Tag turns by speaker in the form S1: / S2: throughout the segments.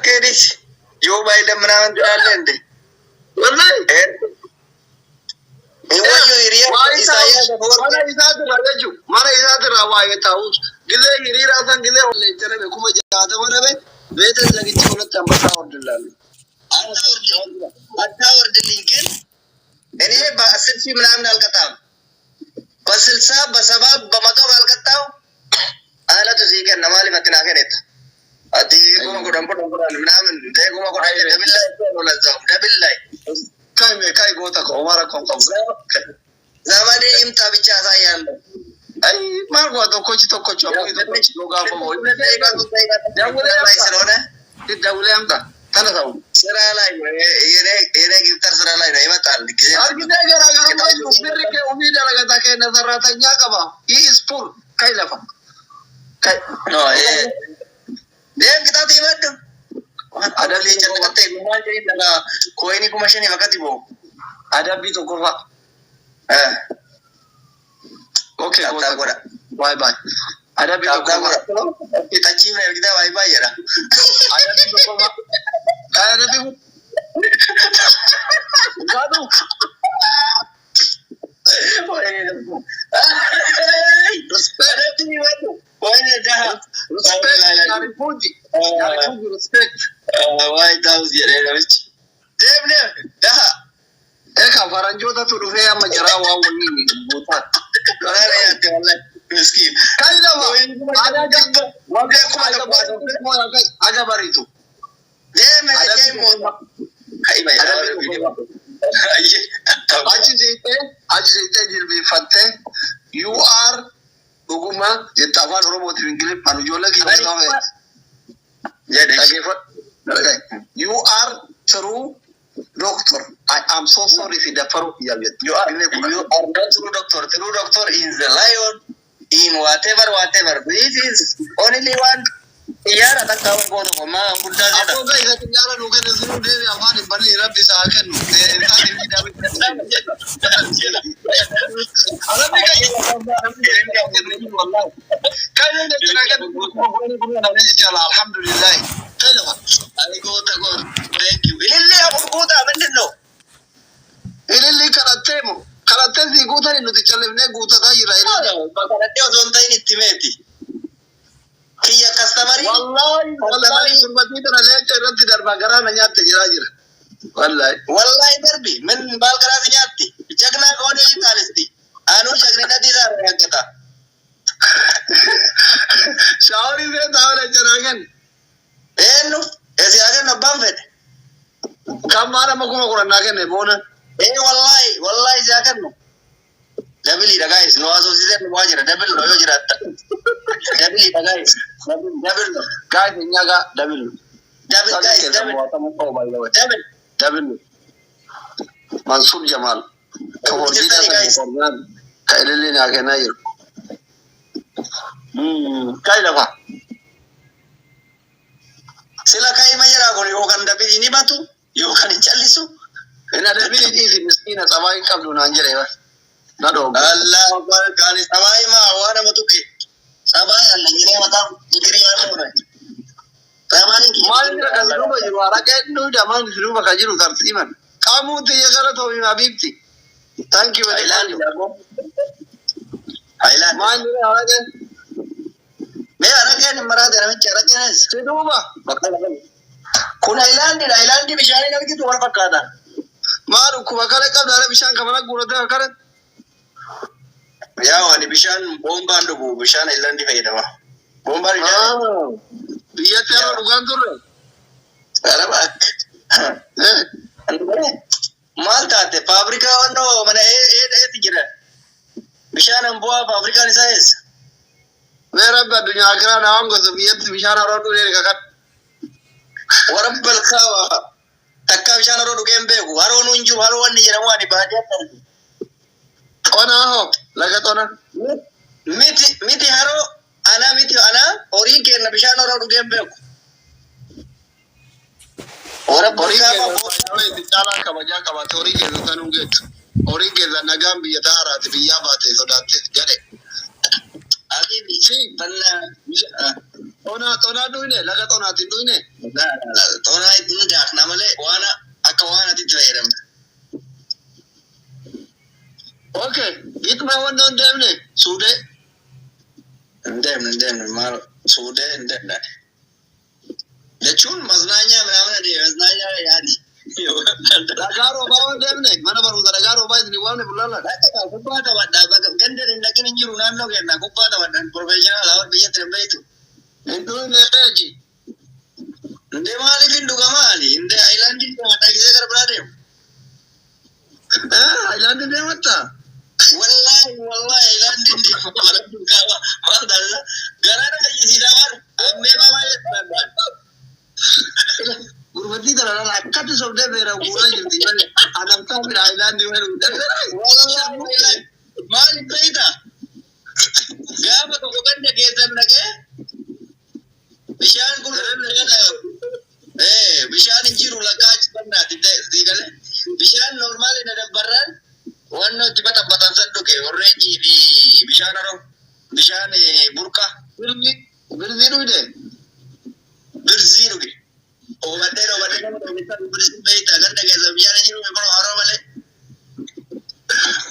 S1: እባክህ ጆ ባይደን ምናምን ትላለህ እንዴ?
S2: Wallahi.
S1: Wayyoo hiriyaa
S2: White
S1: Isaayyaas
S2: House
S1: Afawarqii.
S2: Mana isaatirraa jechuun mana isaatirraa White House gizee hiriiraa san gizee leenca dhabe 60,000 dhabe beeta zagichi ሁለት አንበሳ ወርድላለሁ።
S1: አታወርድልኝ ግን እኔ በ10,000 ምናምን አልቀጣም። በ60 በ70 በ100 ካልቀጣው anatu sii kenna. Maaliif ati naa kennita? Ati 10,000 10,000 10 ምናምን 10,000 double ላይ እኮ ነው። ለዛውም double ላይ።
S2: Kai mee kai goota ko Omar akkoo qabu.
S1: ዘመዴ ይምጣ ብቻ አሳያለሁ።
S2: Ay maal go'a tokkochi tokkochi ammoo tokkochi yoo gaafa moo
S1: 2 ደቂቃ 3 ደቂቃ ላይ ስለሆነ
S2: dawulee amta tana ta'u.
S1: ስራ ላይ ነው። የኔ gifter ስራ ላይ ነው። ይመጣል ጊዜ።
S2: Argitee garaagarummaa jiru birri kee ofii dalagataa kenna sarraatanyaa qaba. He is poor. Kai lafa. Kai.
S1: No, deem ቅጣት ይመዱ
S2: Adabbii
S1: ጨነቀተ coin 5,000 fakati boo.
S2: Adabbii tokkoffaa. Okay
S1: Tap tap
S2: goota.
S1: godha.
S2: Bye bye. Adabbii
S1: Tap tap
S2: tokkoffaa.
S1: godha. Tachiif na ergita baay'ee baay'eedha.
S2: Adabbii tokkoffaa. Kai adabbii kun. Gaadu. Respect. Respect. Yaarifuuji. Yaarifuuji respect.
S1: White House jedhee namichi. Deem deem daha.
S2: Ekaa faranjootatu dhufee amma jaraa waan waliin guutaatti.
S1: Waraana nyaatte wallahi. Miskiin.
S2: Kai lafa.
S1: Waggaa 1,000.
S2: Aga bariitu.
S1: Deem deem moota. Ka'iba yaa
S2: Adabbii tokkoffaa. Achi siitee jilbiinfattee "You are dhuguma" jetta afaan Oromootiin Ingiliffaan ijoollee kiyya qabe.
S1: Jedhe.
S2: Dhageeffadhu. "You are true doctor. I am so sorry si daffaruu kiyyaaf" jette.
S1: You are not true doctor. True doctor is the lion in whatever, whatever. This is only one. Xiyyaara takka goota qommaa guddaa jedha.
S2: Abboo isa xiyyaara nuu kenne sunuu deebi afaan hin banne rabbi isaa haa kennu. Isaan hin fidaa. Arabni kan jechuudha kan jechaadha alhamdulillah. Kai lafa.
S1: Ay goota goota. Thank you. Ilillee afur guutaa ምንድን ነው?
S2: Ililli kadhattee moo kadhattee sii guutanii nuti callifnee guutataa jira ililli.
S1: Kadhadhee osoo hin ta'in itti meeti. Kiyya customer.
S2: Wallahi wallahi surbatii tana leenca irratti darba garaa na nyaatte jiraa jira. Wallahi.
S1: Wallahi darbi ምን maal garaa si nyaatti? ጀግና ከሆነ ይጣል እስቲ። አኑ ጀግንነት ይዛር ያገታ።
S2: Shaaworii feetaa oole jedhaa kennu.
S1: Eenyu? Esi haa kennu abbaan fedhe.
S2: Kan maal amma 10,000 naa kenne boona.
S1: Ee wallahi wallahi si haa kennu. Double dha guys, nu haasofsiisee nu waa jira double no yoo jiraatta. Double dha guys. Double no.
S2: Guys nyaga double.
S1: Double guys, double. Double.
S2: Double. Mansuur Jamaal. Ka hojii
S1: Jirtani guys.
S2: Ka ililli naa kennaa jiru. Kai lafa.
S1: Sila kaa'ima jedhaa kun yookaan double ni batu yookaan hin callisu.
S2: Hin adabbiin dhiisi miskiina tsabaa hin qabdu naan jedhe bara. Na dhoogu.
S1: Allah akbar kaani sabaayima waa nama tuqe. Sabaay alla jedhee mataa digirii haa ta'u. Sabaan hin
S2: Maal jira kan duuba jiru haraqeen duuda maal duuba kan jiru tartiiban. Qaamuun xiyya gara ta'u habiibti. Thank you very
S1: Hayilaan
S2: much.
S1: Hayilaan.
S2: Maal jira haraqeen?
S1: Mee haraqeen hin maraate namichi haraqeenis.
S2: Si duuba.
S1: Kun hayilaandiidha. Hayilaandii bishaanii argitu wal fakkaata.
S2: Maal dhukkuba kale qabda hara bishaan kamana guuratee akkana.
S1: Yaa ani bishaan boombaan dhugu bishaan hayilaandii fayyadama. Boombaan bishaan.
S2: Biyyatti yeroo dhugaan turre.
S1: Araba akka. Maal taate faabrikaa wannoo mana eeti jira. Bishaan ambu'aa faabrikaan isaa eessa?
S2: Mee rabbi addunyaa akiraa na waan gosa biyyatti bishaan haroo dhugee kakan.
S1: Warabbal kaaba takkaa bishaan haroo dhugee hin beeku. Haroon hin jiru haroo wanni jedhamu ani baadiyyaatti argu.
S2: Xonaa hoo laga xonaa.
S1: Miti miti haroo anaa miti anaa horiin kenna bishaan haroo dhugee hin beeku. Warabbal
S2: Horii
S1: kaaba.
S2: keessa itti caalaa kabajaa qabaate horii keessa sanuu geettu. Horiin keessa nagaan biyya taaraati biyyaa baate sodaatte jedhe.
S1: Habibi banna.
S2: Xonaa xonaa dhuyne laga xonaatiin dhuyne.
S1: Xonaa ittiin daakna malee waan akka waan ati itti fayyadamta.
S2: Okay. Gitmaa wanni hin deemne suudee.
S1: Hin deemne, hin deemne, maal suudee hin deemne. Jechuun maznaanyaa minaamin adeeme maznaanyaa yaadi.
S2: Dhagaa roobaa waan deemne mana barumsa dhagaa roobaa isin waamne bullaalaan.
S1: Kubbaa taphadhaa bakka ganda hin dhaqin hin jiru naannoo kenna kubbaa taphadhaan professional awar biyyatti hin beektu.
S2: Hin dhuyne eeji.
S1: Indee maaliif hin dhuga maali? Indee aayilaandii taphadhaa gisee gara biraa deemu.
S2: Aayilaandii deematta?
S1: Wallaahi wallaahi aayilaandii deema barattuu qaba. Maal taasisa? Garaa nama iyyisiisaa maal? Ammee mamaa jechuudha.
S2: Gurbattii tana lala akkatti sobdee beera guuraa jirti malee anamtaa bira aayilaandii malee.
S1: Wallaahi wallaahi maaliif beekta? Gaafa tokko ganda keessan dhaqee bishaan kun bishaan hin jiru lakkaa achi bannaati sii galee bishaan normaali na dabbarraan waan itti baxabbatan san dhuge orreenjii fi bishaan haroo bishaan burqa.
S2: Birzii birzii dhuyde.
S1: Birzii dhuge. Oobadhee oobadhee nama dhuge birzii beekta ganda keessa bishaan hin jiru bifaa haroo malee.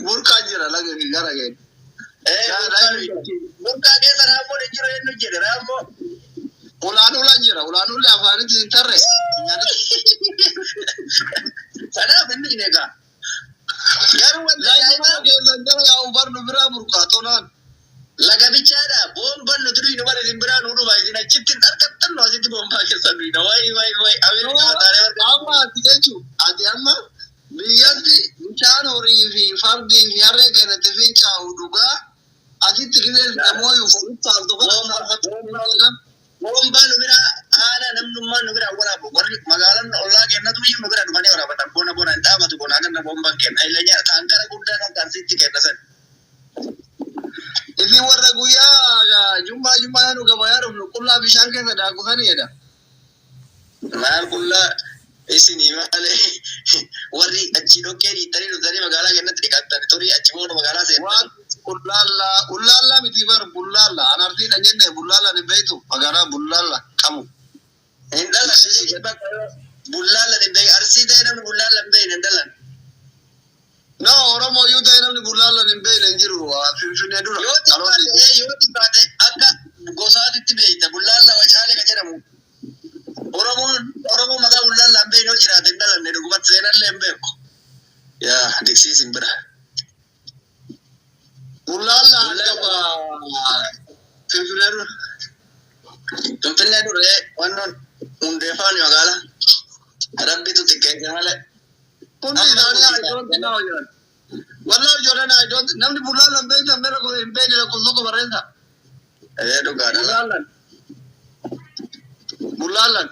S2: Burqaa jira laga gara ga'e.
S1: Burqaa keessa raammoon hin jiru eenyu jedhe raammoo.
S2: Ulaan ulaan jira ulaan ulee afaanitti hin tarre.
S1: Kanaaf inni hin egaa. Garuu wanti
S2: Laayinii
S1: ajaa'ibaa
S2: mana keessan jala yaa'u barnu biraa burqaa tonaan.
S1: Laga bichaadha boomban nuti dhuynu bara isin biraa nu dhufa isin achitti hin argattan nu asitti boombaa keessan dhuyna wayi wayi wayi Ameerikaa taanee barga.
S2: Amma ati jechuun ati amma biyyatti bishaan horii fi fardii fi harree keenyatti fincaa'u dhugaa asitti qilleensi namooyyu fuuttaaltu kana.
S1: Boombaa nu biraa haala namnummaan nu biraa waraabu warri magaalaan ollaa kennatu iyyuu nu bira dhufanii waraabatan bona bona hin dhaabatu bonaa ganna boombaan kenna illee taankara guddaa kan karsiitti kenna san.
S2: Isin warra guyyaa jummaa jummaa nu gabayaa dhufnu qullaa bishaan keessa daakusanii jedha.
S1: Maal qullaa isinii malee warri achi dhoqqee dhiittanii dhuftanii magaalaa kennatti dhiqattan turii achi booda magaalaa seentan.
S2: Waan bullaallaa bullaallaa miti bar bullaallaa an arsiidha jenne bullaallaan hin beektu magaalaa bullaalla qabu.
S1: Hin dhalan bullaalla hin beeku arsii ta'e namni bullaalla hin beekne hin dhalan.
S2: No Oromoo iyyuu ta'e namni bullaallaan hin beekne hin jiru Finfinnee dura.
S1: Yoo xiqqaate yoo xiqqaate akka gosaatitti beekta bullaalla wacaale ka jedhamu. Oromoon Oromoo maqaa bullaalla hin beekne yoo jiraate hin dhalanne dhugumatti seenallee hin beeku. Yaa diksiis hin bira.
S2: Bullaallaa hangafa Finfinnee dura.
S1: Finfinnee dura wannoon hundeeffaani magaalaa. Rabbitu xiqqeesse malee.
S2: Hundi isaanii I don't know jedhan. Wallahi ijoolleen I don't namni bullaallaan beektan mera hin beekne lakkoofsa tokko barreessa.
S1: Ee dhugaadha.
S2: Bullaallaan. Bullaallaan.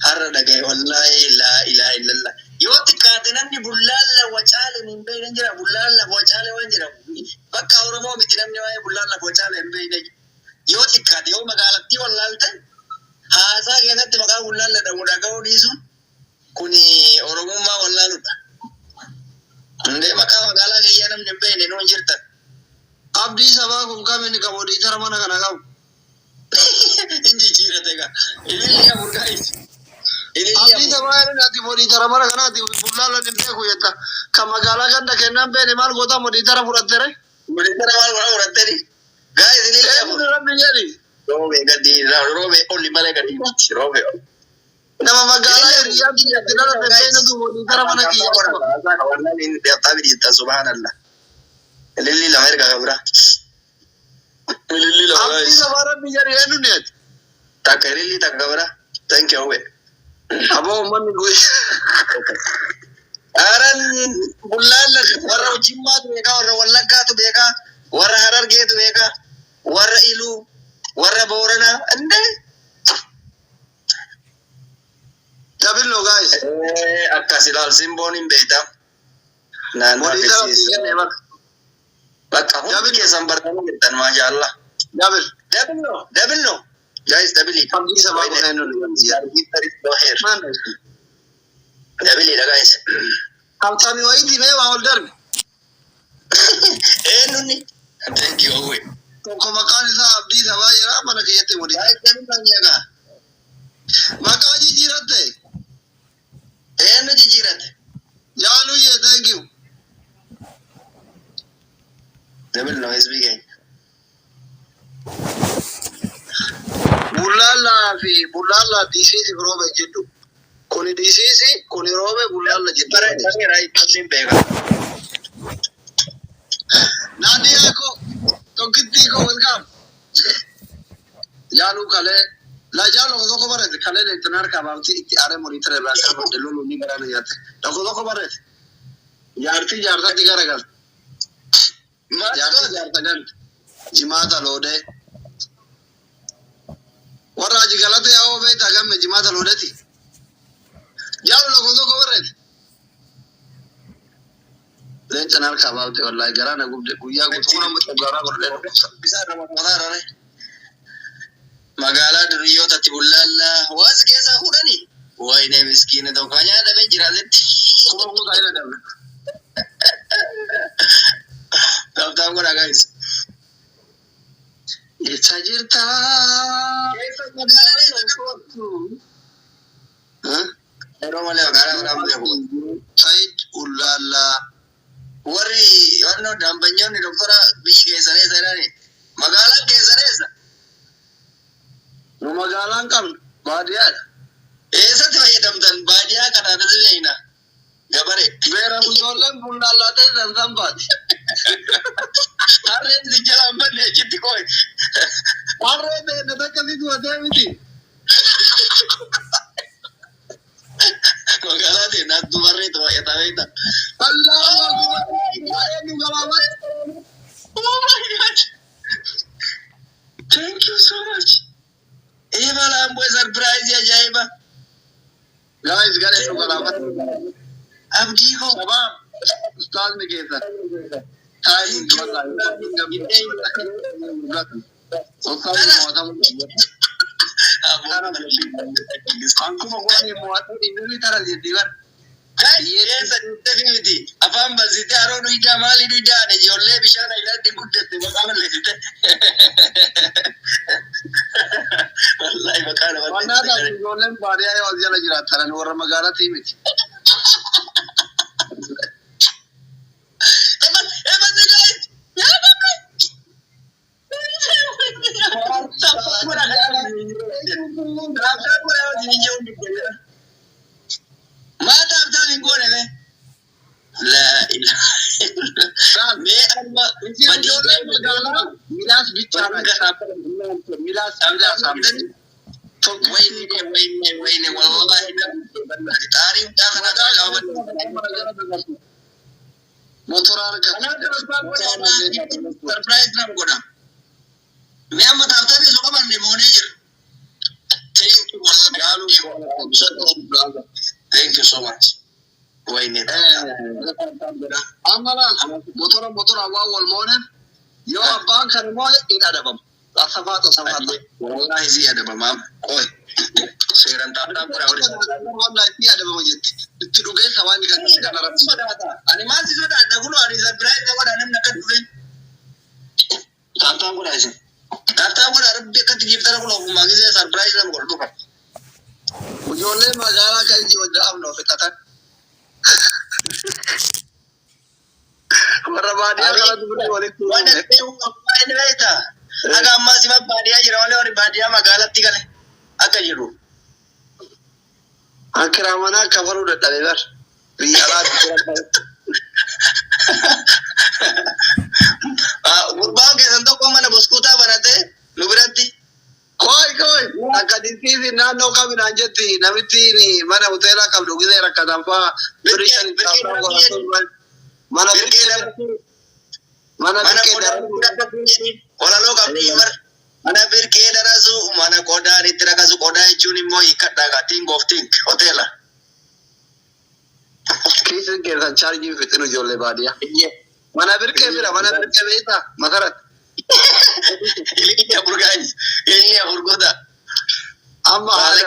S1: Har'a dhagaye wallaahi laa ilaaha illallah. Yoo xiqqaate namni bullaalla wacaale hin beekne jira bullaalla wacaale waan jedhamu. Bakka Oromoo miti namni waa'ee bullaalla wacaale hin beekne. Yoo xiqqaate yoo magaalattii wallaalte haasaa keessatti maqaa bullaalla dhabu dhaga'uu dhiisuun kuni Oromummaa wallaaludha. Hundee maqaa magaalaa kiyyaa namni hin beekne nuun jirtan.
S2: Abdii sabaa kun kam inni qabu dhiitara mana kana qabu.
S1: Hin jijjiirate egaa. Ililli afur guys. Ililli
S2: Abdii
S1: afur.
S2: sabaa jedhan ati modiitara mana kanaati bullaallaan hin beeku jetta. Kan magaalaa ganda kennaan beekne maal goota modiitara fudhattere?
S1: Modiitara maal godhaa fudhatteni? Guys ililli afur.
S2: Eenyu rabbi jedhi.
S1: Roobee gadi roobee oli malee gadi miti roobee oli.
S2: Nama magaalaa hiriyaa biyyatti dhalate beeknetu modiitara mana kiyya qaba.
S1: Subhanallah. Ililli lama ergaa qabra. Ililli lama
S2: Abdii
S1: guys.
S2: sabaa rabbi jedhi eenyu ni ati?
S1: Takka ililli takka qabra. Thank you hawwe.
S2: Aboo uummanni guyyaa.
S1: Aran bullaalla warra Jimmaatu beekaa, warra Wallaggaatu beekaa, warra Harargeetu beekaa, warra Iluu, warra Booranaa. Indee.
S2: Dabillo guys.
S1: Akkas ilaal simboon hin beektaa. Naannoo
S2: Modiitara
S1: agarsiisa.
S2: kenne bakka.
S1: Bakka hundi keessan bartanii jirtan maashaallah.
S2: Dabil.
S1: Dabillo, dabillo. Guys, dabili.
S2: Abdii sabaa kun eenyu ni ati? Maal?
S1: Dabiliidha guys.
S2: Qabxamii wayiitii mee waa ol darbe.
S1: Eenyunni? Thank you, Owe.
S2: Tokko maqaan isaa Abdii Sabaa jira mana kiyyatti modi. Maqaa jijjiiratte.
S1: Eenyu jijjiirate?
S2: Jaaluyyee, thank you.
S1: Double no SB keenya.
S2: Bullaallaa fi bullaallaa DCC roobe jedhu. Kuni DCC, kuni roobe bullaalla jedhu.
S1: Bareera ittiin beeka.
S2: Naadiyaa ko tokkittii ko, welcome. Jaaluu kalee la jaalu tokko tokko barreesse kalee leettan harkaa baafti itti aaree monitor irraa kaafadhe loluu ni garaana nyaate. Tokko tokko barreesse. Jaartii jaartatti garagalte. Jaartii jaarta galte. Jimaata loodee. Warra aji galata yaa'oo beektaa gamme jimaata loodeeti. Jaalu tokko tokko barreesse. Leencan harkaa baafte, wallaahi garaa na gubde guyyaa guutuu nama garaa godhee dhukkubsa.
S1: Bisaan nama mataa rare. Magaalaa duriyyootatti bullaallaa waas keessaa fuudhanii. Wayne miskiina tokko nyaatamee jira asitti.
S2: Kuma kuusaa ila dabne.
S1: Tap tap godhaa, guys.
S2: Eessa jirtaa?
S1: Magaalaa eessa? Yeroo malee magaalaa biraan beeku.
S2: Said Ullaalaa.
S1: Warri warri dambanyoonni doktora biyyi keessan eessa jedhani? Magaalaan keessan eessa?
S2: Nu magaalaan qabnu baadiyyaadha.
S1: Eessatti fayyadamtan baadiyyaa kanaan as beekna? Gabare.
S2: Beera ijoolleen bullaallaa ta'e zanzan baati.
S1: Harreen si jalaan banne achitti kooy.
S2: Harree beekna takka si tumatee miti.
S1: Magaalaa ta'e naattu barree baay'ataa beekta.
S2: Allahu akbar. Harreen nu galaafate.
S1: Oh my God. Thank you so much. Eva Lambo surprise ajaa'iba.
S2: Guys, garee nu galaafate.
S1: Abdii koo.
S2: Shabaab. Ustaazni keessan. Taayiin wallahi. Ustaazni mo'atamu. Akkuma waan mo'atee inni tara jetti bar.
S1: Guys, eessa defi miti. Afaan bansiitee haroo duydaa maalii duydaa ani ijoollee bishaan ayilaatti guddatte maqaa balleessite. Wallaahi maqaa nama
S2: Wannaa taate ijoolleen baadiyyaa yoo as jala jiraatan warra magaalaatii miti.
S1: Eban, eban guys. Yaa bakka. Tap tap godhaa. Tap tap godhaa wajjin hin jiru. Maa tap tap hin goone mee? Laa ilaaha illallah. Mee amma
S2: Isin ijoolleen magaalaa milaas bichaadha. Milaas milaas.
S1: Wayne, wayne, wayne, wallahi xaarii mucaa kanaa qaba.
S2: Motora harka.
S1: Surprise nam godha. Mee amma tap tapii osoo qabanne moonee jira. Thank you, wallahi. Thank you so much. Wayne.
S2: Amma laal motora motora waan wal mooneef yoo abbaan kan immoo hin adabamu. Asafaata asafaata.
S1: Wallahi si adabamaam. Qoy. Seeraan tap tap godha horii.
S2: Wallahi si adabama jetti. Itti dhugee sabaan kan kana rabbi.
S1: Sodaata. Ani maal si sodaadha kunoo ani surprise na godha namni akka dhufe. Tap tap godha isin. Tap tap godha rabbi akkatti giiftara kun ofumaa gisee surprise nama godha dhufa.
S2: Ijoollee magaalaa kan iji wajja amna fixatan. Warra baadiyyaa kanatu birrii walitti
S1: Waan
S2: uume.
S1: inni beektaa? Akka ammaa sima baadiyyaa jira malee warri baadiyyaa magaalatti gale akka jiru.
S2: Akiraa manaa kafaluu dadhabe bar. Biyya alaatti jira.
S1: Gurbaan keessan tokko mana buskuutaa banatee nu biratti.
S2: Koi koi akka dinsiisi naannoo kaminaan jetti namittiin mana hoteelaa qabdu gisee rakkatan faa birrii shan mana
S1: Birqee
S2: mana
S1: mana
S2: birqee
S1: qodaa
S2: darbu.
S1: walaloo qabdi bar. Mana birqee darasu mana qodaan itti rakasu, qodaa jechuun immoo hiikkadhaa kaa think of think hoteela.
S2: Kiisin keessan chaarjii fixinu ijoollee baadiyyaa. Mana birqee bira mana birqee beektaa masarat.
S1: Ililli afur, guys. Ililli afur godha.
S2: Amma haala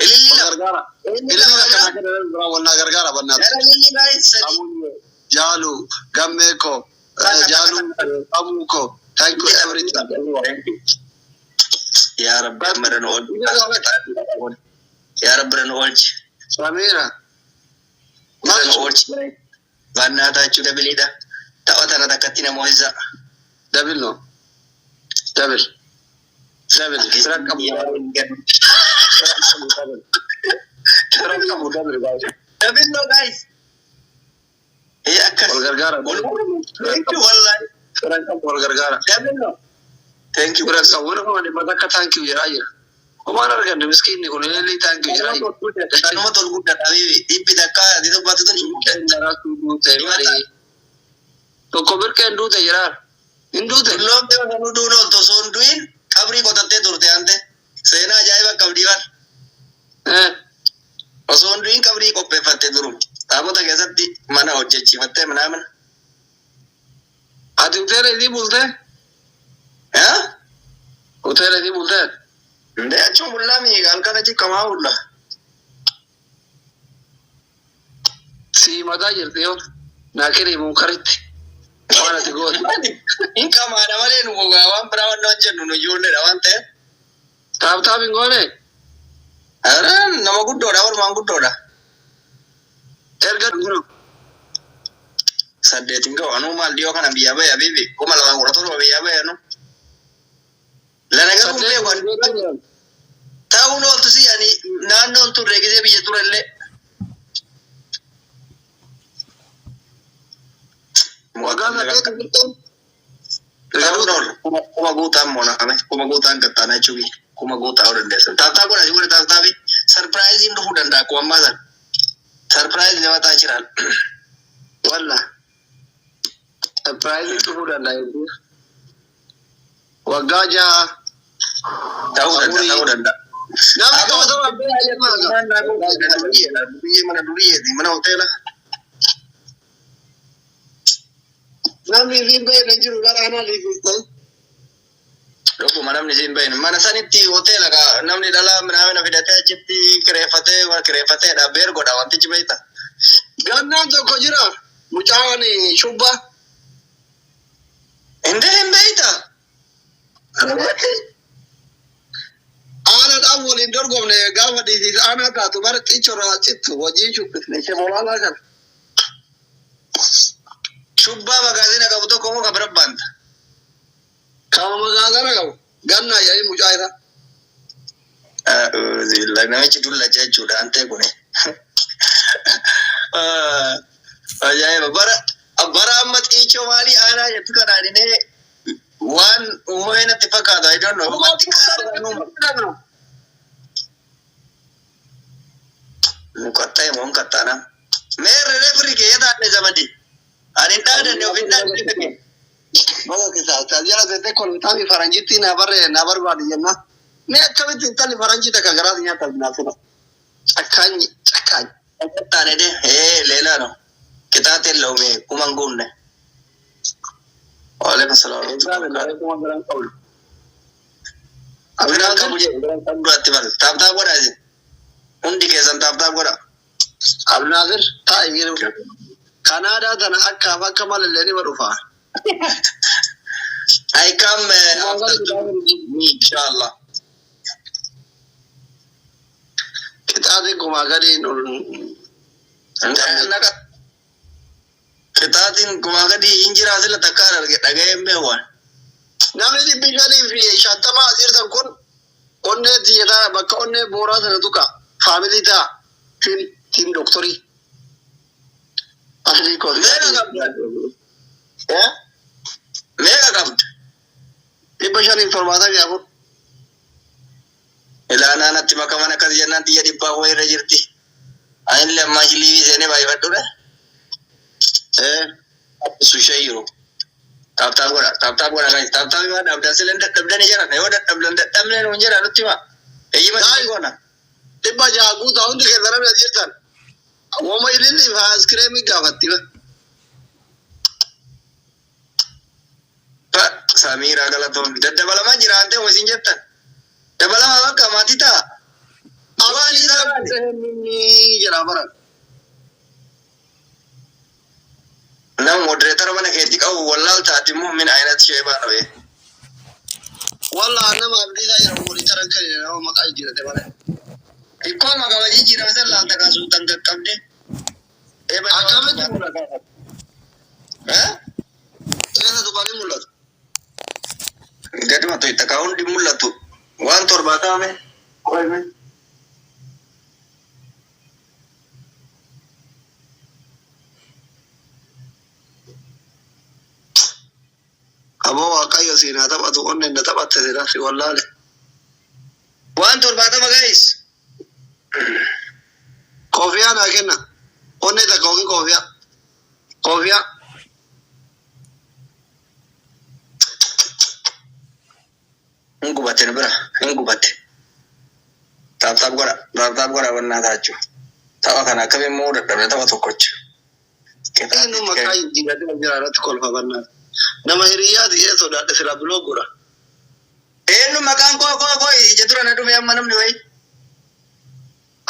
S1: Ililli lama.
S2: gargaara. Ililli kana kana bira wannaa gargaara bannaatu.
S1: Ililli guys sadi.
S2: Jaalu, Gammee ko, Jaalu, Abuu ko. Thank you everything.
S1: Yaa Rabbi, amma irra nu oolchi. Yaa Rabbi, irra nu oolchi.
S2: Samira.
S1: Irra nu oolchi. Baannaataa doubleiidha. Tapha tana takkatti nama ho'isaa.
S2: Double no. Double. Double. Fira qabu. Fira qabu double. Fira qabu double guys.
S1: Double no, guys. Ee, akkas.
S2: Wal gargaara.
S1: Thank you, wallahi.
S2: Fira qabu wal gargaara.
S1: Double no. Thank you.
S2: Fira qabu wal kuma dhibba takka thank you jedhaa jira. Homaan arganne miskiinni kun illee thank you jedhaa jira.
S1: Kanuma tol guddata habibi. Dhibbi takka ati dubbatu tun hin guddatu.
S2: Daraatu duute marii. Tokko birqeen duute jedhaan. Hin duute.
S1: Dulloomte osoo duun ooltu, osoo hin du'in qabrii qotattee turte ante. Seenaa ajaa'iba qabdii bar. Osoo hin du'in qabrii qopheeffatte duru. Taabota keessatti mana hojjechiifattee mana.
S2: Ati hoteela isii bultee?
S1: Haa?
S2: Hoteela isii bultee?
S1: Ndee, achuma bullaa miiga, halkan achi kamaa bulla.
S2: Si mataa jirti yoo. Naa kenni munkaritti. Waan ati goote.
S1: Hin qamaadha malee nu gogaa waan biraa waan hojjennu nu ijoolleedha waan ta'eef.
S2: Tap tap hin goone?
S1: Nama guddoodha, walumaan guddoodha.
S2: Erga
S1: 8 hin ga'u, anuu maal dhiyoo kana biyyaa bahe habibi, 2017 biyyaa bahe anu. Lana garuu hin beeku ani. Ta'uun ooltu si ani naannoon turre gisee biyya turellee.
S2: Waggaa 8 bulteen.
S1: Ta'uun oolu kuma guutaan mooname, kuma guutaan qaxxaana jechuun kuma guutaa ta'uu dandeessa. Tap tap godha, si godhe tap tapi surpriseiin dhufuu danda'a akkuma ammaa sana. Surprise nama ta'a jiraan.
S2: Walla. Surprise dhufuu danda'a jechuudha. Waggaa 6.
S1: Ta'uu danda'a, ta'uu danda'a.
S2: Namni qabatama
S1: Biyya mana duriyyeeti, mana hoteela.
S2: Namni isiin bahee hin jiru gara anaa liifiste.
S1: Dhuguma namni siin bahin. Mana sanitti hoteela ka namni dhalaa minaa fidatee achitti kireeffatee kireeffateedha. Beer godha wantichi beekta.
S2: Gannaan tokko jira. Mucaan shubba.
S1: Indee, hin beekta.
S2: Aanaadhaan waliin dorgomne gaafa dhiisiis aanaa taatu bara xichorraa cittu wajjin shubbisne ishee molaalaa kana.
S1: Shubbaa magaazina qabu tokko moo ka bira baanta?
S2: Kama magaazana qabu. Gannaa jedhee mucaa isaa.
S1: Namichi dullacha jechuudha antee kuni. Ajaa'iba, bara amma xiichoo maalii aanaa jettu kanaan inni waan uumamee natti fakkaatu, I don't know. Mukatta'e moo hin qaxxaana? Meerre referee kee taanne zamadi. Ani hin dhaadanne, of hin dhaadanne.
S2: Baga keessaa jala seetee kolfitaami faranjitti na barre na barbaade jenna. Mee akkamitti intalli faranjii takka garaa nyaata naasira. Cakkaanyi cakkaanyi.
S1: Qaxxaane de ee leelaa no. ቅጣት የለውም። ይሄ kuman guunne. Waalaikum salaam. Biraan qabu jedhu, biraan qabu duratti bal. Tap tap godhaa isin. Hundi keessan tap tap godhaa.
S2: Abnaazir taa'i giru. Kanaadaa tana akkaaf akka malallee ni dhufa.
S1: I come after 2, inshallah.
S2: Qixaatiin kumaa gadi
S1: Naqa qixaatiin kumaa gadi hin jiraa, sila takka arge dhaga'ee hin beeku waan.
S2: Namni 550 as jirtan kun onnee xiyyataa bakka onnee booraa sana tuqa. Family ta'a. Team team doktorii. Asii kooti.
S1: Meeqa qabda? Meeqa qabda?
S2: 574.
S1: Ilaanaa natti makaman akkas jennaan xiyya dhibbaa wayii irra jirti. Anillee ammaa jiliivii seenee baay'ifadhuudha. Su shayyiru. Tap tap godha, tap tap godha guys. Tap tap himaa dhabdan sila hin dadhabdani jedhan. Yoo dadhabdan dadhabnee nuun jedha, nutti hima. Eeyyima
S2: Guys.
S1: si goona.
S2: 600 guutaa hundi keessan namni as jirtan. Woma ililli fi aayiskireemii gaafatti.
S1: Samiira galatoon daddabalamaa jira antee uma isin jettan. Dabalamaa bakka maatii ta'a. Waan isaa maali?
S2: Jedha bara.
S1: Nama moderator mana keetti qabu wallaal taati immoo min ayinat sheebaa dhabe.
S2: Wallah nama abdiisaa jedhamu monitor kan nama maqaa jijjiirate malee.
S1: Ikkoo maqaa jijjiirame san laalta kaasuu tan qaqqabde.
S2: Akkamitti mul'ata?
S1: Eh?
S2: Keessa tuqanii mul'atu.
S1: Gaduma to'ita kaa hundi mul'atu. Waan torbaatame. Qoyme.
S2: Aboo Waaqayyo siin haa taphatu, onneen na taphatte sila si wallaale.
S1: Waan 70, guys.
S2: Koofiyaa naa kenna. Onnee takka yookiin koofiyaa. Koofiyaa.
S1: Hin gubate nu bira. Hin gubate. Tap tap godha. Tap tap godha wannaa taachuu. Tapha kana akkamiin immoo dadhabne tapha tokkocha.
S2: Inni maqaa jijjiiratee jira irratti kolfamannaa. Nama hiriyyaati ee sodaadhe sila block godha.
S1: Eenyu maqaan koo ija dura na dhume amma namni wayi.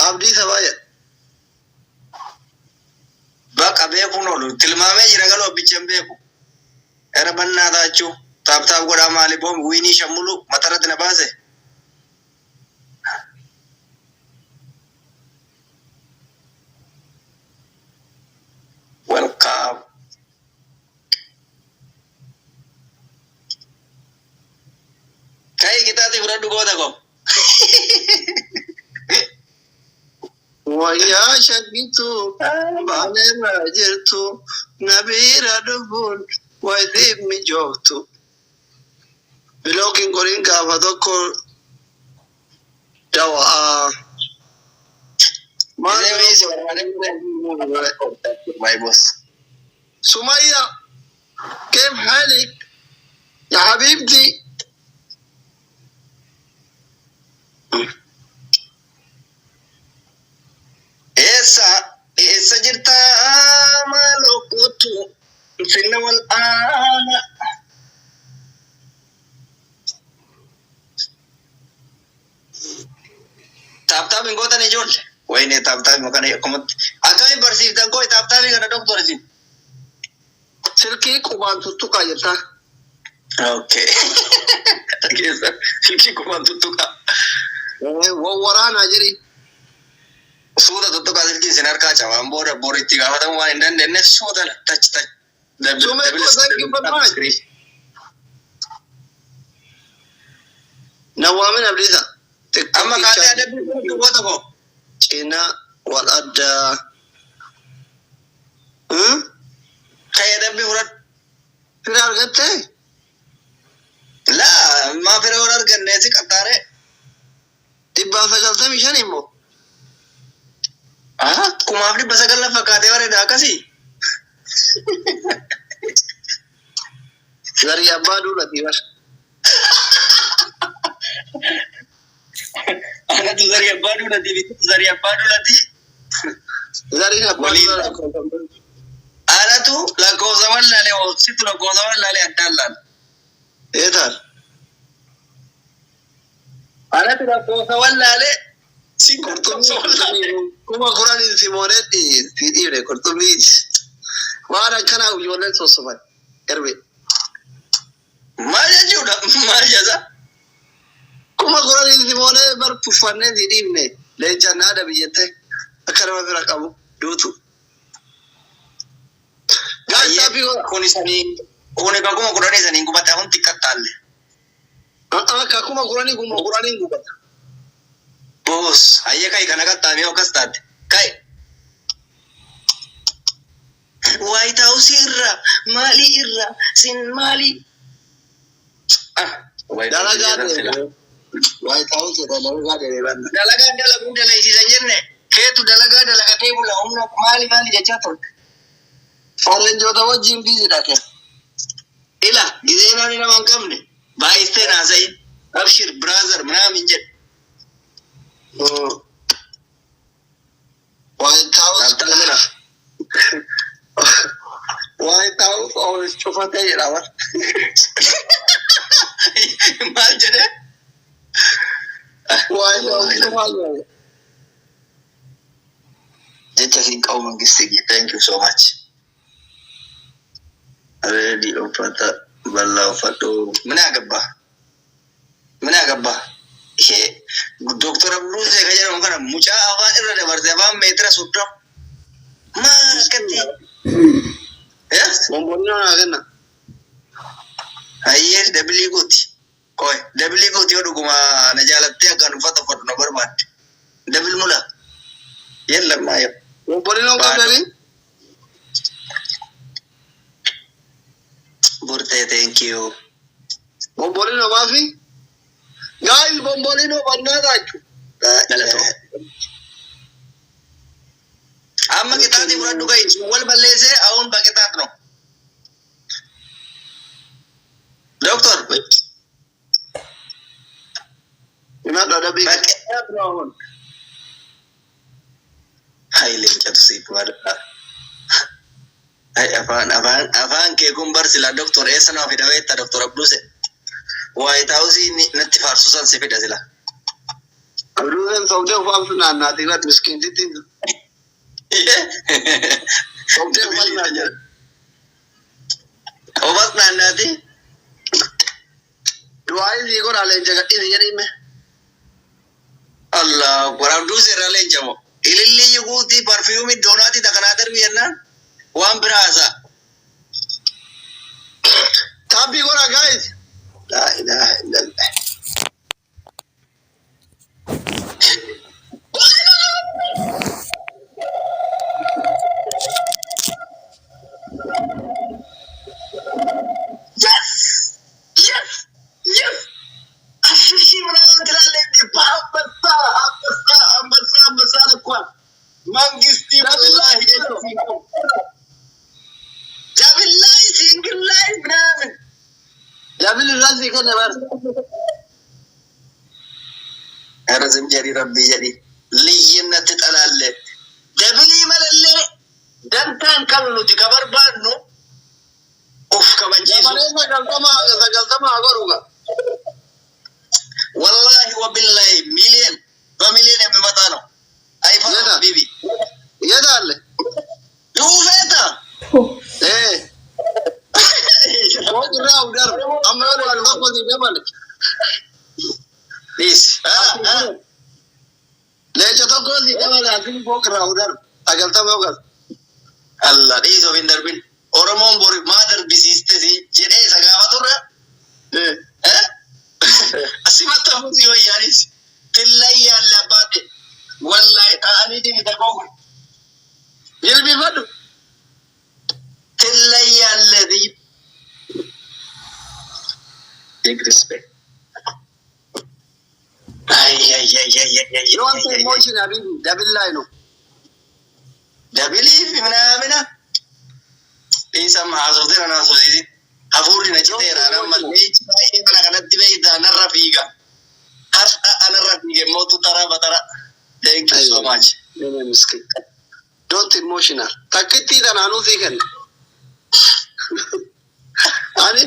S2: Abdii sabaa jedha.
S1: Baqa beekuun oolu tilmaamee jira galoo bichaan beeku. Era bannaa taachuu. Tap tap godhaa maali boom wiinii shammulu matarratti na baase. Welcome. Kai kitaati fudhadhu goota koo.
S2: Wayyaa shaggitu baaneerra jirtu nabiira dhufuun wayitiif mijooftu. Blockiin qoriin gaafa tokko dawaa. Maal?
S1: My boss.
S2: سمية، كيف حالك يا حبيبتي؟
S1: Eessa eessa jirta maaloo kootu finna wal aana. Tap tap hin gootan ijoollee. Wayne tap tap kana akkumatti. Akkamiin barsiiftan koo tap tapii kana doktor isin?
S2: Silkii qubaan tuttuqaa jirta.
S1: Okay. Keessa silkii qubaan tuttuqaa.
S2: Wawwaraanaa jedhi.
S1: Suuta tuttuqaa silkii isin harkaa cabaan booda boru itti gaafatamuu waan hin dandeenyeef suuta tach tach.
S2: Sumee koo, thank you very much. Nawaamin Abdiisa.
S1: Amma kaatee adabbii goota koo.
S2: Cina wal addaa.
S1: Kai adabbii fudhadhu.
S2: Fira argattee?
S1: Laa maa fira warra arganne si qaxxaaree.
S2: 995 immoo.
S1: Ah, 1900 lafa fakkaatee bareeda akkasii.
S2: Zarii abbaa duulatii bar.
S1: Anatu zarii abbaa duulatii fi zarii abbaa duulatii.
S2: Zariin abbaa
S1: Waliin.
S2: duulatii.
S1: Anatu lakkoofsa wallaalee situ lakkoofsa wallaalee addaan laala.
S2: Eetaan.
S1: Anatu lakkoofsa wallaalee si lakkoofsa wallaalee.
S2: 10,000 simoonetti si dhiibne qurxummii. Waan akkanaa ijoolleen sossoban. Erbe.
S1: Maal jechuudha? Maal jedha?
S2: 10,000 simoonee bar puffannee si dhiibne. Leencaan naada biyyattee akka nama bira qabu duutu. Gaazexaa fi
S1: Kun isanii kun egaa 10,000 isanii gubata hundi xiqqaalle.
S2: Akka 10,000 10,000 gubata.
S1: Boos hayyee kai kana qaxxaamee akkas taate. Kai. White House irra maalii irra sin maalii? Ah, White House
S2: Dalagaa
S1: irra sila.
S2: deemee. White House irra dalagaa deemee banna.
S1: Dalagaan dalaguun dalaysiisan jenne keetu dalagaa dalagatee bula humna maali maali jechaa turte.
S2: Faranjoota wajjin biizidha kee.
S1: Ila gizee namni nama hin qabne baay'istee naasa'i abshir brother ምናምን jedhe.
S2: White House.
S1: Tap tap godha.
S2: White House oolis cufatee jedhama.
S1: Maal jedhe?
S2: White House cufaa jira.
S1: Jecha siin qabu mangistii, thank you so much. Reedi uffata bal'aa uffadhu. Mina agabba. Mina agabba. Ishee Dooktor Abduusee kan jedhamu kana mucaa afaan irra dabarte afaan meetira 30. Maal akkatti?
S2: Bombolino naa kenna.
S1: Hayyee dabilii gooti. Qoy dabilii gooti yoo dhuguma na jaalattee akkaan uffata uffadhu na barbaadde. Dabil mula. Yellam naa.
S2: Bombolino qabdanii?
S1: Burtee, thank you.
S2: Bombolino maafi? Guys, bombolino bannaatachu.
S1: Galatoo. Amma qixaatii fudhadhu gahi wal balleessee አሁን በቅጣት ነው ዶክተር።
S2: Himadhu adabii.
S1: በቅጣት ነው አሁን። ሀይሌ እንጨቱ ሲባል አይ afaan kee kun bar sila doktor eessa nama fida beekta? Doktor Abduse White House natti faarsu san si fida sila.
S2: Abduuseen sobdee ufaamsu naannaatii irratti miskiintitti. Sobdee ufas naannaa.
S1: Obas naannaati.
S2: Du'aa sii godhaa leenca gadhiisi jedhime.
S1: Allah akbar, Abduse irraa leencamo. Ilillii yuguutii parfiyuumii doonaatii takanaa darbii jennaan waan biraa haasaa.
S2: Taappii godhaa, guys.
S1: Laa ilaaha illallah. Yes! Yes! Yes! 10,000 ምናምን ትላለህ እንዴ? በአንበሳ አንበሳ አንበሳ አንበሳ ልኳል። መንግስቲ ወላሂ double ላይ single ላይ ምናምን።
S2: Double irraa sii kenne bar.
S1: ኧረ ዝም jedhi, rabbii jedhi, ልዩነት ትጠላለህ። Double malallee dantaa hin qabnu, nuti ka barbaadnu of kabachiisu.
S2: Dabalee 90 haa godhu gaa.
S1: ወላሂ ወቢላሂ ሚሊየን በሚሊየን የሚመጣ ነው። አይፈራም።
S2: የት?
S1: ቢቢ።
S2: የት አለ?
S1: ዱፌታ።
S2: Ee. Fooq irraa udar. Amma yoo leenca tokko sii dabale.
S1: Please.
S2: Leenca tokko sii dabale asin fooq irraa udar. 90 yoo galu.
S1: Allah dhiisoo hin darbin. Oromoon bori maa darbisiiste si jedhee isa gaafaturra.
S2: Ee.
S1: Asimatti hafuusi wayyaanis. Tillayyalle abbaate. Wallahi ta'aniitiin ita googun.
S2: Jilbiifadhu.
S1: Tillayyalle. Big respect. Ay ay ay ay ay ay.
S2: Don't emotion habibi. Double line no.
S1: Double ምናምን dhiisama haasofteera na haasofsiisin. Hafuurri na citeera nama leenci baay'ee mana kanatti beektaa narra fiiga. Har'a anarra fiige mootu taraa batara. Thank you so much.
S2: Nene miskin. Don't emotional. Takkittii tanaanuu sii kenna. Ani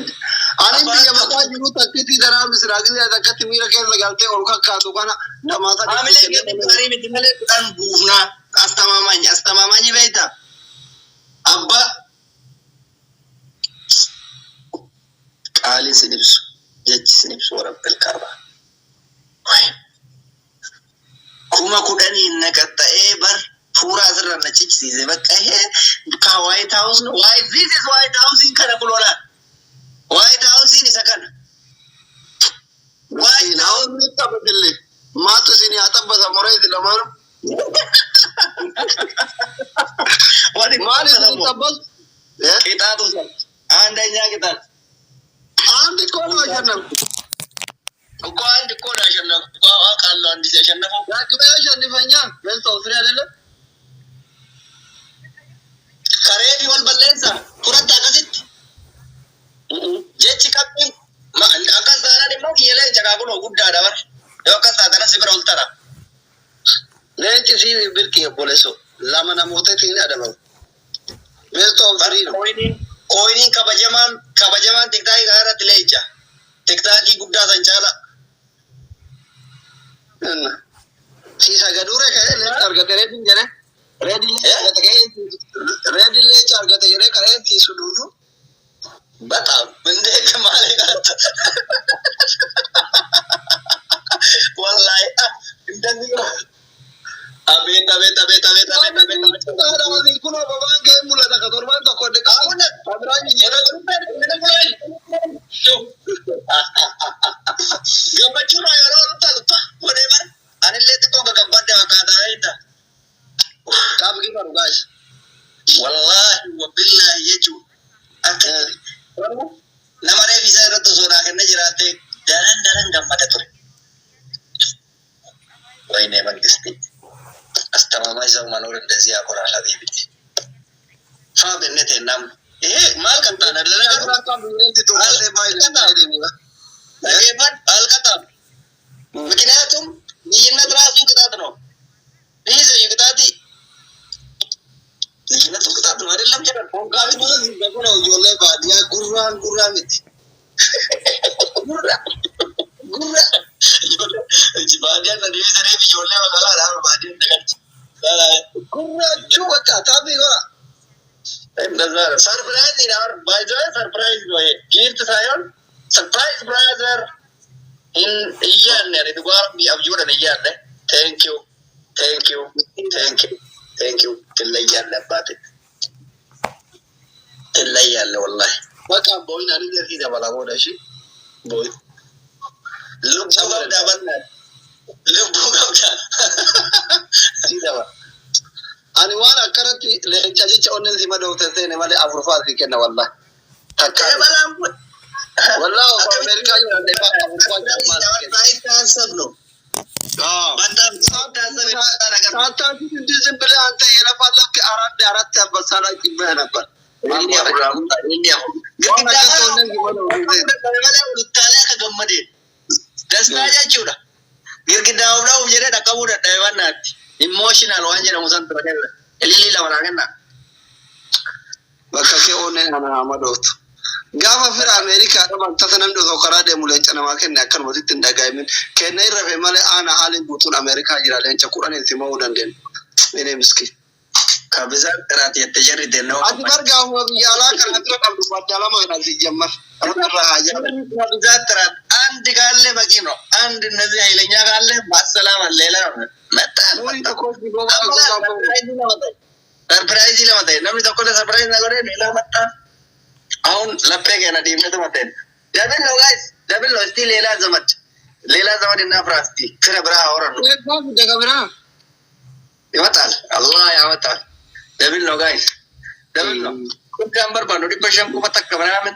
S2: biyya maqaa jiru takkittii tanaa misiraaqii takkatti miira keessa galtee ol kakkaatu kana namaa sadi.
S1: Haamilee keenya gaarii miti malee kudhan buufnaa አስተማማኝ አስተማማኝ beektaa abbaa qaaliin sin ibsu, jechi sin ibsu, warabbil kaaba 10,000 naqaxxa'ee bar fuura asirra na cichisiise bakka hee ka White House no, White, this is White House kana kulola White House isa kana White House.
S2: Taphatillee maatu isin haa taphata moree lamaanu.
S1: Wani
S2: Maal isin taphatu?
S1: ቅጣቱ አንደኛ ቅጣት።
S2: አንድ እኮ ነው ያሸነፍኩት።
S1: እኮ አንድ እኮ ነው ያሸነፍኩት እኮ አውቃለሁ። አንድ ሲያሸነፈው
S2: ዳግሜ ያሸንፈኛ best of three አይደለም።
S1: Kareefi wal balleessa turatti akkasitti jechi qabxiin akkas taanaan immoo kiyya leenca kaa kunoo guddaadha bar yoo akkas taatan si bira ol tara.
S2: Leenci si birqii obboleessoo lama namootatiin adabamu. Best of three ነው.
S1: Coiniin kabajamaan kabajamaan TikTokii kana irratti leenca. TikTokii guddaa san caala.
S2: Si sagaduure ka'ee leenca argate reediin jedhe. Reediin leenca argate ka'ee reediin leenca argate jedhee ka'ee siisu duudu.
S1: በጣም እንዴ ከማሊ ጋር ወላሂ እንደዚህ ነው። አቤት አቤት አቤት አቤት አቤት አቤት አቤት።
S2: Kun ababaan kee mul'ata ka torbaan tokko
S1: አሁን
S2: kabiraan jijjiirama.
S1: Gammachuun yeroo ol utaalu godhee bara anillee xiqqoo gagabbadde fakkaataa beekta.
S2: Qaamni baru gaas.
S1: Wallaahi wabillaahi jechuun akka nama reef isaa irratti osoo naa kennee jiraatte daran daran gammada ture. ወይኔ መንግስቴ አስተማማኝ ሰው መኖር እንደዚህ ያኮራል። ሀቢብቲ ፋብነት ናም ይሄ ማልቀጣ ለነገሩ አልቀጣም። ምክንያቱም ልዩነት ራሱ ቅጣት ነው። ይህ ቅጣት ልዩነቱ ቅጣት ነው አይደለም?
S2: Ijoollee baadiyyaa gurraan gurraa miti.
S1: Gurra gurra baadiyyaa na deebisaniif ijoollee magaalaadhaan baadiyyaa dagalchi.
S2: Gurraa jechuun bakka taphii godha.
S1: እንደዛ ነው። ሰርፕራይዝ ነው። ባይ ዘ ወይ ሰርፕራይዝ ነው ይሄ ጊፍት ሳይሆን ሰርፕራይዝ ብራዘር እያልን ያለ ዱጋር አብዩደን እያለ ቴንክ ዩ ቴንክ ዩ ቴንክ ዩ ቴንክ ዩ። ትለያለህ አባቴ ትለያለህ ወላሂ።
S2: Bakka booyin ani jarri dabala booda ishee booyin.
S1: Lubbuu qabdaa bal'aan lubbuu qabdaa.
S2: Si dabala. Ani waan akkanatti leenca jecha onneen si madoofte seene malee afurfaa si kenna wallahi. Takka
S1: balaan kun
S2: wallahi osoo Ameerikaa jiraanne afurfaa jedhamaa si kenna.
S1: ሳይታሰብ ነው በጣም ሳይታሰብ የመጣ ነገር ነው።
S2: ሳታስብ እንዲህ ዝም ብለህ አንተ የለፋለፍክ አራት አራት አንበሳ ላይ ጭበህ ነበር።
S1: Dastaa jechuudha. Girgiddaa of dha'uuf jedhee dhaqqabuu dadhabe bannaatti. Imooshinaal waan jedhamu san tura kenna. Ilillii lama naa kenna.
S2: Bakka kee onneen ana haa madooftu. Gaafa fira Ameerikaa dhaban tasa namni osoo karaa deemu leenca namaa kenne akkanumatti hin dhaga'imin. Kenna irra fe malee aana haaliin guutuun Ameerikaa jira leenca 10 sima'uu dandeenya. Inni miskiin.
S1: Kabisaan qiraati jettee jarri deemnee.
S2: Ati bargaafuma biyya alaa kana bira qabdu badda lamaan asii jammar. Irraa haa jedhamu.
S1: ከብዛት ጥራት አንድ ካለ በቂ ነው። አንድ እነዚህ ኃይለኛ ካለ ማሰላም ሌላ መጣ
S2: Nuyi tokko gogaa gogaa
S1: ሰርፕራይዝ ለመጣ namni tokko ሰርፕራይዝ ነገር ሌላ መጣ። አሁን ለፔ ገና ዲምነቱ መጣ። ደብል ነው ጋይስ፣ ደብል ነው። እስቲ ሌላ ዘመድ ሌላ ዘመድ እናፍራ እስቲ ፍረ ብራ አወራን ነው ይመጣል። አላህ ያመጣል። ደብል ነው ጋይስ፣ ደብል ነው። ጉዳን በርባኑ ዲበሸን ኩፈ ተከ ምናምን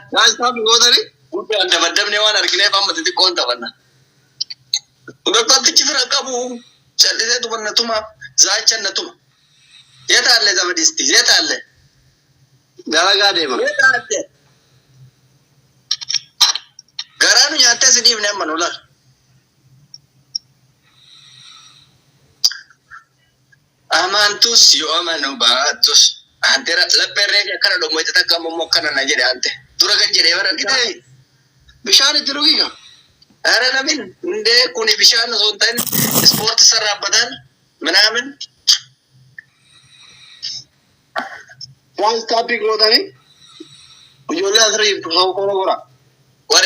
S1: ጉዳን ደበደብኔ waan argineef amma xixiqqoon taphanna. Bakka fira qabu callisee tumanna tuma zaachanna tuma. የት አለ ዘመድ እስቲ የት አለ?
S2: Dalagaa deema.
S1: የት አለ? ገራኑ nyaatee si dhiifne amma nu laal. Amantus yoo amanu baatus ante laphee reefi akkana dhommoyte takka ammoo akkana na jedhe ante dura kan jedhee bara argitee.
S2: Bishaan itti dhugi ka.
S1: ኧረ ለምን እንደ ኩኒ ቢሻን ዞንተን ስፖርት ሰራበታል ምናምን
S2: Waan istaapii gootanii ijoollee asirra jirtu kan kora.
S1: ወደ